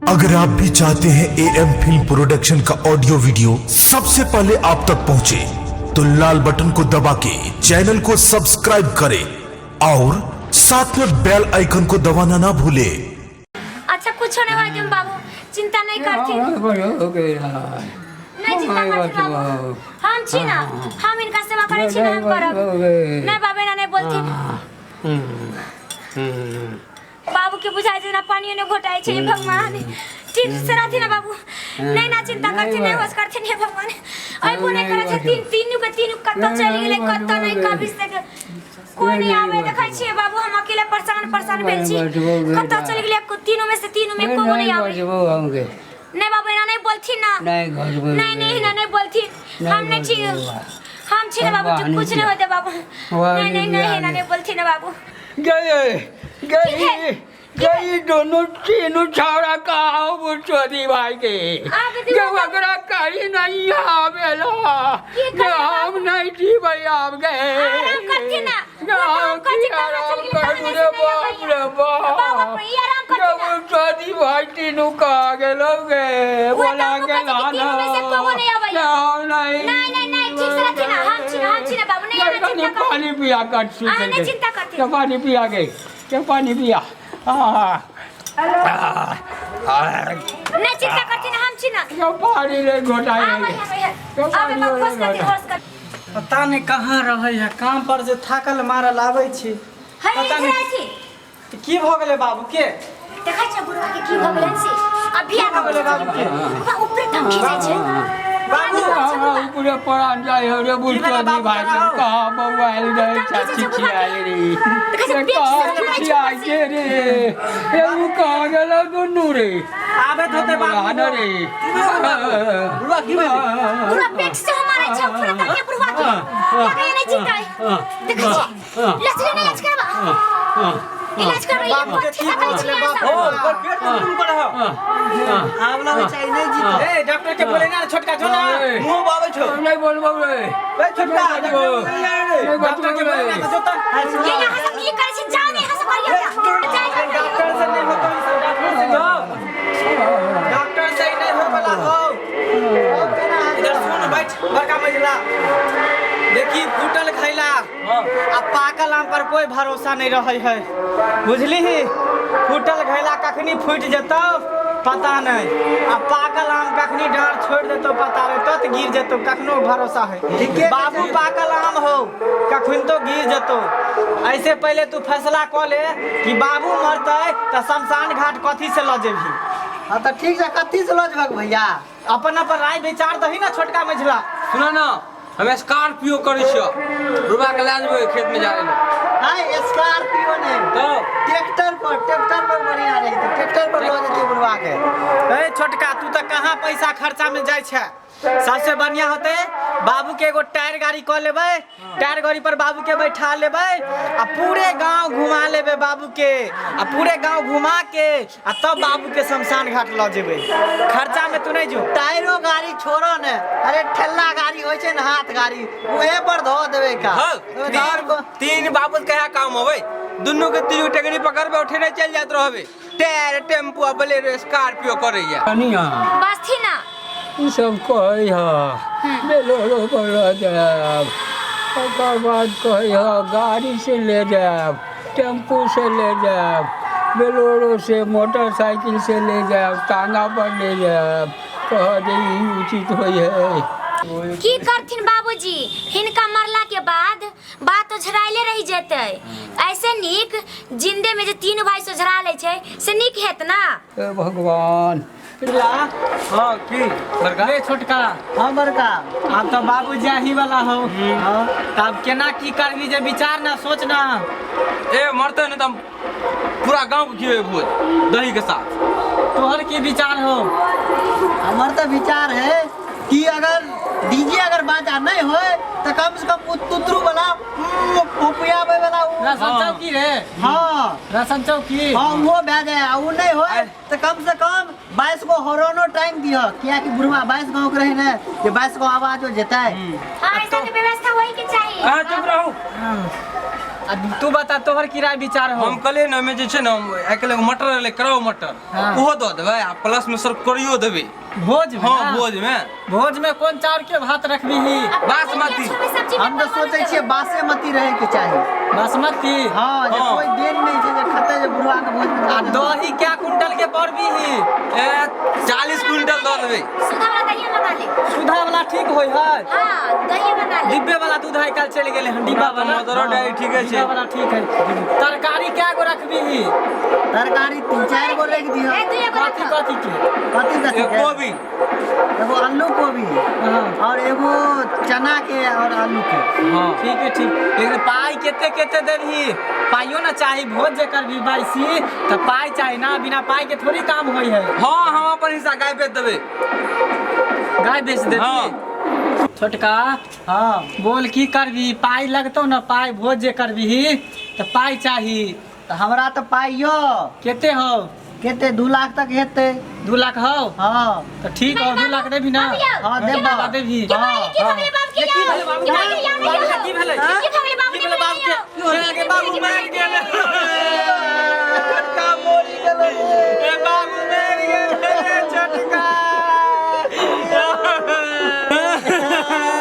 अगर आप भी चाहते हैं ए एम फिल्म प्रोडक्शन का ऑडियो वीडियो सबसे पहले आप तक पहुंचे, तो लाल बटन को दबा के चैनल को सब्सक्राइब करें और साथ में बेल आइकन को दबाना ना भूलें। अच्छा, कुछो नहीं होय देम बाबू, चिंता नहीं करथिन। नहीं चिंता करथिन बाबू, हम छी ना, हम इनका सेवा करै छी ना, हम करब। नहीं बाबे ना नहीं बोलथिन। बाबू के बुझाइ छै ना पानियो ने घोटाइ छै। हे भगवान, ठीक से रहथिन ना बाबू। नहीं ना चिंता करथिन, नहीं होश करथिन। हे भगवान, अइबो नहीं करै छै। तीन तीनू के तीनू कतऽ चलि गेलै, कतऽ नहीं, कभी से कोई नहीं आवे। देखै छियै बाबू, हम अकेले परेशान परेशान भेल छी। कतऽ चलि गेलै तीनू में से? तीनू में कोनो नहीं आवे। नहीं बाबू, एना नहीं बोलथिन ना। नहीं नहीं, एना नहीं बोलथिन। हम नहीं छी, हम छी ना बाबू, कुछ नहीं होते बाबू। नहीं नहीं नहीं, एना नहीं बोलथिन ना बाबू। गए गई गई दोनों तीनों छाड़ा कहा चोरी भाई के आगे के ओकरा कहीं नहीं आवेला। की के हम नहीं थी भाई, आप गए। आराम करथिन ना। के हम करथिन, की कहाँ आराम चलि गेलै, करू कहाँ रे नहीं बाप रे बाबा, बाप। ई आराम करथिन ना। जब चोरी भाई तीनों कहा गेलो गे उहे बोला तऽ हमहूँ के कहै छी कि तीनू में से कोगो नहीं आबैया। हम नहीं। नहीं नहीं नहीं, ठीक से रहथिन ना, हम छी ना, हम छी ना बाबू। नहीं एना कनी चिंता करथिन। पानी पिया कर। अहाँ नहीं चिंता करथिन। के पानी पिया गई, के पानी पिया आ आ नहीं चिंता करथिन, हम छी ना। के पानी ले घोटाई। आबै आबै आबै बाबू, होश करथिन, होश करथिन। पता नहीं कहाँ रहै है, काम पर जे थाकल मारल आबै छी। है। पता इधर नहीं आइ छी। तऽ की भऽ गेलै बाबू के? देखै छै बुढ़वा के की भऽ गेलै से अभी की भऽ गेलै बाबू के? बुढ़वा ऊपरे दम खींचै छै। बाबू। पूरे परान जाइ हो रे। की भेलै बुढ़ बाबू, भाई कराओ? कहाँ बौआइल रहे? कहाँ चाची खींचै छै बुढ़वा के? खियाल रे। देखै छै, पेट से कहाँ फूलै छै खिया ऊपर से। के रे? ए उ कहाँ गेलो दुनू रे? आबैत होतै बाबू। आना रे। की भेलै बाबू? बुढ़वा की भेलै? बुढ़वा पेट से हमारे छै ऊपरे दम के बुढ़वा के लागै नहीं चिंता। देखै छै लचले नहीं, इलाज करबा, इलाज करबा। ये बाबू के कथी की सकै भऽ छै गेलै सब? बाबू? ओकर पेट में तुम पर हो आब लगै छै नहि जीत। ए डॉक्टर के बोले ना छोटका, जो ना। मुंह बाबै छौ। नहीं बोलबो रे। ए छोटका, डॉक्टर के बोले ना रे। डॉक्टर के बोले ना जो त। ये यहाँ सब की करै छै? जाओ ने यहाँ से, करियो जाय। डॉक्टर से नहीं होतो ई सब, डॉक्टर से जाओ, डॉक्टर से नहीं हो वाला हो। इधर सुन, बैठ बड़का मझला। देखी, फूटल खैला आ पाकल आम पर कोई भरोसा नहीं रहे है, बुझली ही? फूटल घैला कखनी फूटि जेतौ पता नहीं, आ पाकल आम कखनी डाँड़ छोड़ि देतौ पता नहीं, तत गिर जेतौ, कखनो भरोसा है। ठीके। बाबू, पाकल आम हो, कखन तो गिर जेतौ। ऐसे पहले तू फैसला कऽ ले कि बाबू मरतै तऽ शमशान घाट कथी से लऽ जेबही। हाँ तऽ ठीक छै, कथी से लऽ जेबक भैया? अपन अपन राय विचार दही ना छोटका मझिला। सुनो ना, हम स्कॉर्पियो करै छियो, रुबा के लए जेबै खेत में जाए ले। हाय, स्कॉर्पियो नहीं। तो ट्रैक्टर पर, ट्रैक्टर पर बढ़िया रही, ट्रैक्टर पर लऽ जेतै बुढ़वा के। ए छोटका, तू तऽ कहाँ पैसा खर्चा में जाइ छै? सबसे बढ़िया होते बाबू के एगो टायर गाड़ी कऽ लेबै, टायर गाड़ी पर बाबू के बैठा लेबै आ पूरे गांव घुमा लेबै बाबू के, आ पूरे गांव घुमा के आ तब बाबू के शमशान घाट लऽ जेबै। खर्चा में तू नहीं जो। टायरो गाड़ी छोड़ो ने, अरे ठेला गाड़ी होइ छै ने, हाथ गाड़ी, उहे पर धो देबै का। हाँ, तीन तीन बाबू के कहाँ काम होबै? दुनू के तीनू टेंगरी पकड़बै, उठेने चलि जाइत रहबै। टायर टेम्पू आ बोलेरो स्कॉर्पियो करैया। कनिया। बसथिन ना। ई सब कहै ह बेलोरो पर लऽ जायब, ओकर बाद कहै ह गाड़ी से ले जायब, टेम्पू से ले जायब, बेलोरो से, मोटरसाइकिल से ले जायब, टांगा पर ले जायब। कह जे ई उचित होइ है? की करथिन बाबूजी, हिनका मरला के बाद बात ओझराइले रहि जेतै। ऐसे नीक जिंदे में जे तीन भाई सोझरा लै छै से नीक हेत ना। हे भगवान। हाँ, की बड़का? रे छोटका। हाँ बड़का। आब तऽ बाबू जाही वाला हो, तऽ आब केना की करबी जे विचार ना, सोच ना। ए मरते नहीं तो हम पूरा गांव के खिएबै भोज दही के साथ। तोहर की विचार हो? हमर तऽ विचार है कि अगर डीजे अगर बाजा नहीं होय तऽ कम से कम उ तुतरू वाला पुपियाबै वाला उ। राशन चौकी रे। हाँ। राशन चौकी। हाँ, वो भए जाए आ उ नहीं होय तऽ कम से कम 22 गो हॉर्नो टांगि दिह, कियाकि बुढ़वा 22 गाँव के रहे ने, जे 22 गो आवाज हो जेतै। हाँ, ऐसा के व्यवस्था होई के चाहिए। अहाँ चुप रहू। आ तू बता तोहर की राय विचार हो हम कहलियै ने ओहिमे जे छै ने आइ काल्हि एगो मटर एलै कराउ मटर हाँ। ओहो दऽ देबै आ प्लस मे सर करियो देबै भोज में हँ ना? भोज मे भोज में कोन चाउर के भात रखबीही बासमती। सब्जी में हम तऽ सोचै छियै बासमती रहै के चाही बासमती हँ जे हाँ। कोइ देन नहि छै जे खतै जे बुढ़वा के भोज में आ दही क्या कुंटल के पड़बीही ए 40 क्विंटल दऽ देबै सुधा वाला दही मंगा ले सुधा वाला ठीक होय है हां दही मंगा ले डिब्बे वाला दूध आइ काल्हि चलि गेलै हन डिब्बा वाला मदरो डेयरी ठीके छै। डिब्बा वाला ठीक है तरकारी क्या गो रखबीही तरकारी तीन चारि गो राखि दिहऽ ए दुइए गो कथी रख कथी के कथी कथी ए, के? कोबी एगो आलू कोबी हाँ। और एगो चना के और आलू के हँ ठीक है ठीक लेकिन पाइ केते केते देबही पाइयो ना चाही भोज जे करबी बाइसी तऽ पाइ चाही ना बिना पाइ के थोड़ी काम होय है हँ हम अपन हिस्सा गाय बेच देबै गाय बेच देबी हाँ। छोटका हाँ बोल की करबी पाइ लगतौ ना पाइ भोज जे करबीही तऽ पाइ चाही तऽ हमरा तऽ पाइ यऽ केते हौ केते 2 लाख तक हेतै 2 लाख हौ हाँ तऽ ठीक हौ 2 लाख देबी ना हाँ देबा हाँ, देबही की भगले की भगले बाप के की भेलै बाबू की भगले यार बाबू के की भेलै की भगले बाबू की भेलै बाबू के के बाबू मरि गेलै छोटका मरि गेलै ए बाबू मरि गेलै छोटका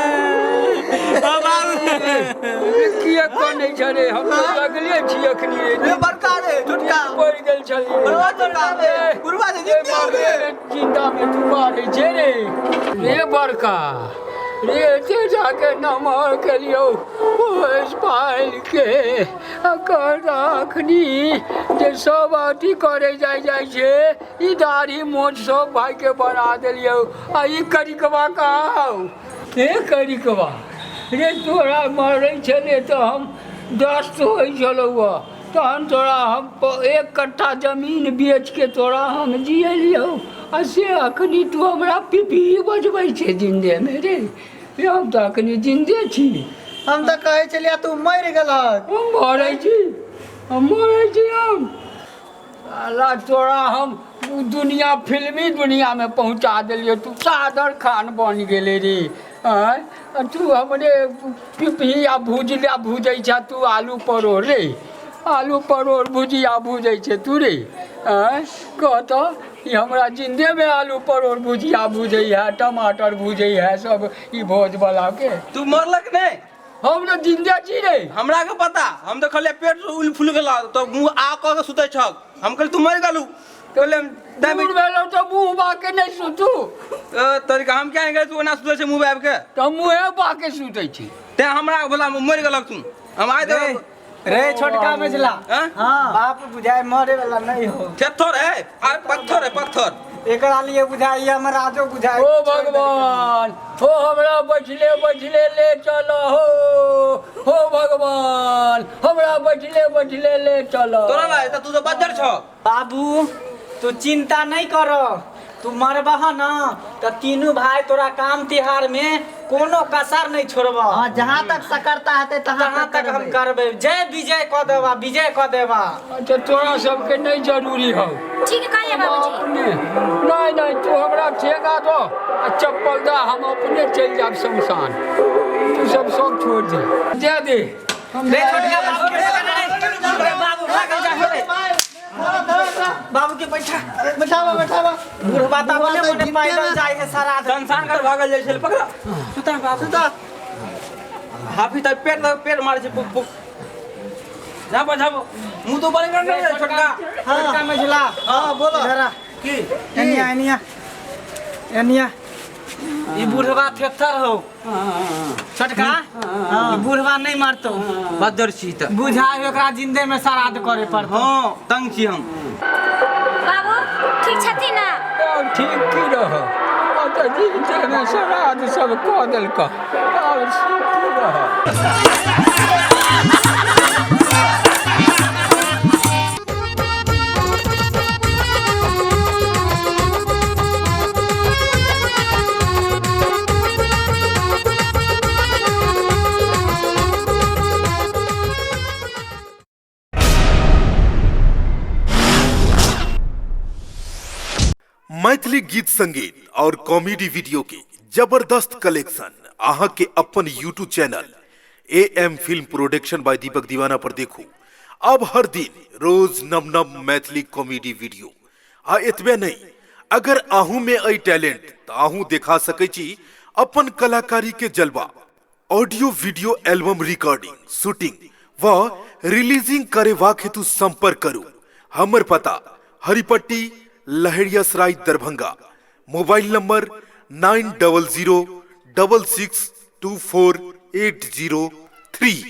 ओ बाबू किए कनै छै रे हम तऽ लगले छी अखनी रे रे बड़का रे छोटका पड़ि गेल छलियै बुढ़वा छोटका रे बुढ़वा जे जिंदा रे जिंदा में तू मारै छै रे रे बड़का रे एते जाके नमहर केलियौ पोसि पालि के एकर अखनी जे सब अथी करै जाइ जाइ छै ई दाढ़ी मोछ सब भाइके बना देलियौ आ ई करिकबा कहाँ हौ हे करिकबा रे तोरा मरै छलै तऽ हम दस्त होइ छलौ हँ तहन तोरा हम 1 कट्ठा जमीन बेचके तोरा हम जियलियौ आ से अखनी तू हमरा पिपही बजबै छै जिन्देमे रे रे हम तऽ अखनी जिन्दे छी हम तऽ कहै छलियै तू मरि गेलहक हम मरै छी हम मरै छी हम साला तोरा हम दुनिया फिल्मी दुनियामे पहुँचा देलियौ तू कादर खान बनि गेलै रे आँय आ तू हमरे पिपही आ भुजला भुजै छह तू आलू परोड़ रे आलू परोड़ भुजिया भुजै छै तू रे आँय कह तऽ ई हमरा जिन्देमे आलू परोड़ भुजिया भुजै है टमाटर भुजै है सब ई भोजवलाके तू मरलक नहि हम तऽ जिन्दे छी रे हमरा के पता हम तऽ कहलियै पेट से उल फुल गेला तऽ मुँह आ कऽ के सुतै छक हम कहलियै तू मरि गेलू कहलियै हम दूर भेलहुँ तऽ मुँह बाके नहि सुतू तरीका हम क्या नहि गेलै तू ओना सुतै छै मुँह आबि के तऽ मुँहे बाके सुतै छी तेँ हमरा बोला मरि गेलक तू हम आइ रे रे छोटका मझला हाँ हाँ बाप बुझाय मरे वाला नहीं हो थेथर है आ पत्थर है पत्थर एकरा लिए बुझाई हमर राजो बुझाई ओ भगवान हो हमरा बैठले बैठले ले चलो हो भगवान हमरा बैठले बैठले ले चलो तोरा लागे त तू तो बज्जर छ बाबू तू चिंता नहीं कर तू मरबह ना त तीनू भाई तोरा काम तिहार में कोनो कसर नहीं छोड़बह हाँ जहाँ तक सकरता हेतै तहाँ तहाँ तक हम करबै जय विजय कऽ देबा विजय कऽ देबा अच्छा तोरा सबके नहीं जरूरी हौ ठीक कहिए बाबूजी अपने नहीं नहीं तू हमरा ठेंगा दो आ चप्पल दे हम अपने चलि जाब शमशान तू सब सब छोड़ दे दे दे हम रे छोटका बाबू के रे बाबू भागल जा रे बाबू के बैठा बैठाबा बैठाबा बुढ़वा तऽ अपने मने पैदल जाइ है सारा शमशान घाट भागल जाइ छलै पकड़ा सुता बाबू सुता हाफी त पेट त पेट मारै छै पुक पुक जा बजाबो मुंह तो बड़े कर नहीं छोटका छोटका मझला हाँ बोलो इधर आ की एनिया एनिया एनिया ई बुढ़वा थेथर हो छोटका ई बुढ़वा नहीं मारतो बदर छी त बुझाय एकरा जिंदे में श्राद्ध करे पड़तो हां तंग छी हम बाबू ठीक छथिन ना ठीक की रह तऽ जीते श्राद्ध सब कऽ देलक आब की रह मैथिली गीत संगीत और कॉमेडी वीडियो के जबरदस्त कलेक्शन अहाँ के अपन YouTube channel A M film production by Deepak Deewana पर देखू अब हर दिन रोज नव नव मैथिली कॉमेडी वीडियो। आ एतबे नहि, अगर अहूँ में अइ टैलेंट तऽ अहूँ देखा सकै छी अपन कलाकारी के जलवा। Audio video album recording, shooting व रिलीजिंग करेबाक हेतु संपर्क करू। हमर पता Haripatti, Laheriasarai, Darbhanga. Mobile number 9006624803।